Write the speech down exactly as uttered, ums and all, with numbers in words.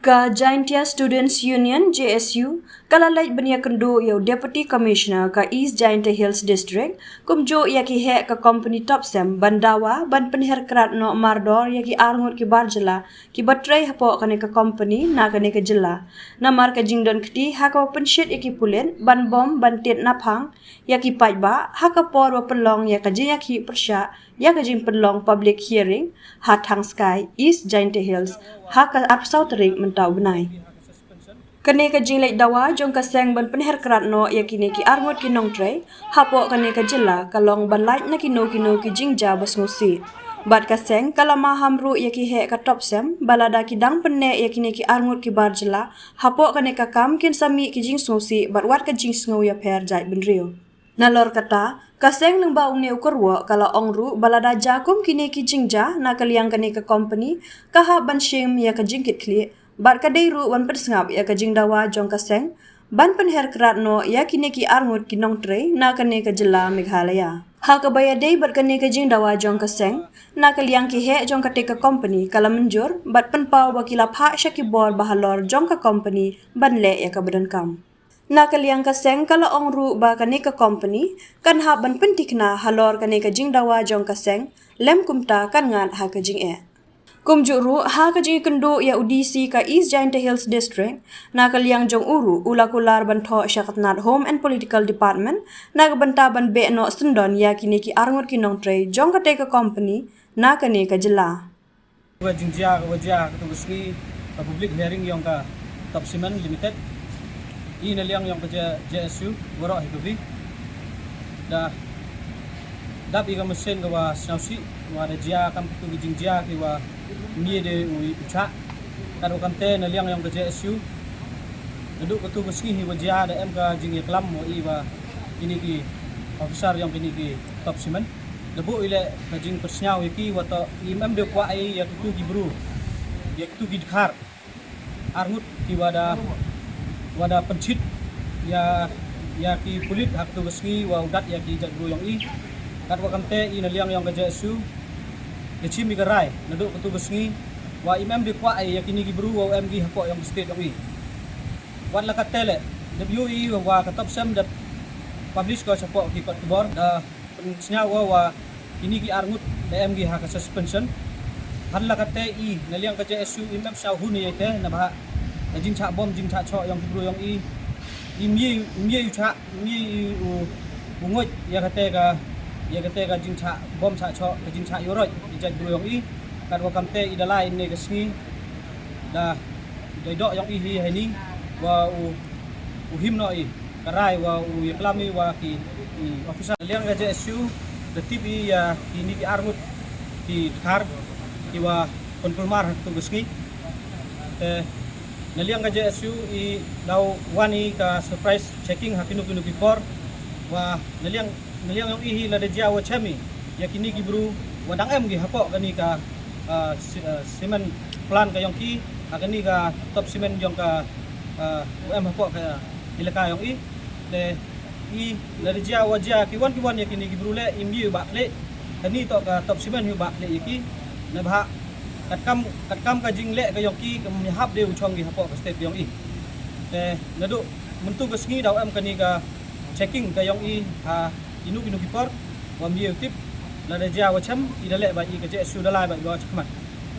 Ka Jaintia Students Union, J S U, ka la leit ban ïakynduh ïa u Deputy Commissioner ka East Jaintia Hills District, kumjuh ïa ki heh ka company Topcem ban dawa ban pynher krad noh mardor ïa ki arngut ki bar jylla kiba trei hapoh kane ka company na kane ka jylla. Namar ka jingdon kti ha kaba pynshit ïa ki pulit ban bom ban tied naphang ïa ki paidbah ha ka por ba pynlong ïa ka jingïakhih pyrshah ïa ka jingpynlong public hearing ha Thangskai, East Jaintia Hills, ha ka arphew saw tarik mynta u bnai. Kane ka jingleit dawa jong ka seng ban pynher krad noh ïa kine ki arngut ki nongtrei hapoh kane ka jylla ka long ban lait na kino kino ki jingjia ba sngewsih. Bad ka seng ka la maham ruh ïa ki heh ka Topcem ba lada ki dang pynneh ïa kine ki arngut ki bar jylla hapoh kane ka kam, kin sa mih ki jingsngewsih bad wat ka jingsngew ïapher jaitbynriew. Nalor kata, ka seng lyngba une u kyrwoh ka la ong ruh ba lada jia kum kine ki jingjia na ka liang kane ka company, ka hap ban shim ïa ka jingkitkhlieh, bad ka dei ruh ban pynsngap ïa ka jingdawa jong ka seng ban pynher krad noh ïa kine ki arngut ki nongtrei na kane ka jylla Meghalaya. Ha kaba ïadei bad kane ka jingdawa jong ka seng, na ka liang ki heh jong kata ka company ka la mynjur bad pynpaw ba ki la phah sha ki bor ba halor jong ka company ban leh ïa kaba donkam. Na ka liang ka seng ka la ong ruh ba kane ka company kan hap ban pynthikna halor kane ka jingdawa jong ka seng, lym kumta kan ngat ha ka jingeh. Kumjuh ruh, ha ka jingïakynduh ïa u D C ka East Jaintia Hills District, na ka liang jong u ruh u la kular ban thoh sha ka tnad Home and Political Department na ka bynta ban beh noh syndon ïa kine ki arngut ki nongtrei jong kata ka company na kane ka jylla. Ka jingjia kaba jia ha katu ka sngi, ka public hearing ïong ka Topcem Limited, i na liang ïong ka J-, J S U waroh hi ka vi da dap i ka mynsiem kaba sngewsih wa da jia kam katu ka jingjia kiwa mih de u i u chah. Katwa kamte na liang ïong ka J S U, naduh katu ka sngi hi wa jia da em ka jingïaklam wa i wa kini ki officer ïong kini ki Topcem. Da buh i leh ka jingpyrsñiaw ïa ki wa toh im em de kwah i ïa kitu ki bru, ïa kitu ki dkhar arngut ki wa da, wa da pynchit ïa, ïa ki pulit ha katu ka sngi wa u dat ïa ki jaitbru ïong i. Katwa kamte i na liang ïong ka J S U da chim i ka rai naduh katu ka sngi wa im em de kwah i ïa kini ki bru wa u em ki hapoh ïong ka state ïong i. Wat la katte leh da ïohi wa ka Topcem da publish ko shapoh ki kot khubor da pynsñiaw ko wa kini ki arngut da em ki ha ka suspension. Hadien la katte i na liang ka J S U im em sñiaw hun ïa ite, naba ka jingchah bom jingchah choh ïong ki bru ïong i, im ye, im ye u chah, im ye u, u ngut ïa kate ka, ïa kate ka jingchah bom chah choh, ka jingchah ïoroit i jaitbru ïong i. Katwa kamte i da lai ne ka sngi da, da i doh ïong i hi ha ini wa u, u him noh i ka rai wa u ïaklam i wa ki, i officer. Liang ka J S U da tip i ïa kini ki arngut ki dkhar ki wa pynkulmar ha katu ka sngi. Te na liang ka J S U i da wan i ka surprise checking ha kino kino ki por wa na liang, na liang ïong i hi lada jia wa chem i ïa kini ki bru wa dang em ki hapoh kani ka, ah, si-, ah, cement plant ka ïong ki, ha kani ka Topcem ïong ka, ah, u em hapoh ka elaka ïong i. Te i lada jia wa jia ki wan ki wan ïa kini ki bru leh im ye u bah khlieh, kani toh ka Topcem hi u bah khlieh ïa ki. Naba katkam, katkam ka jingleh ka ïong ki kam hap de u chong ki hapoh ka state ïong i. Te naduh mynta ka sngi da u em kani ka checking ka ïong i ha kino kino ki por wa im ye u tip, lada jia wa chem i da leh ba i ka J S U da lai ba i wa chakhmat.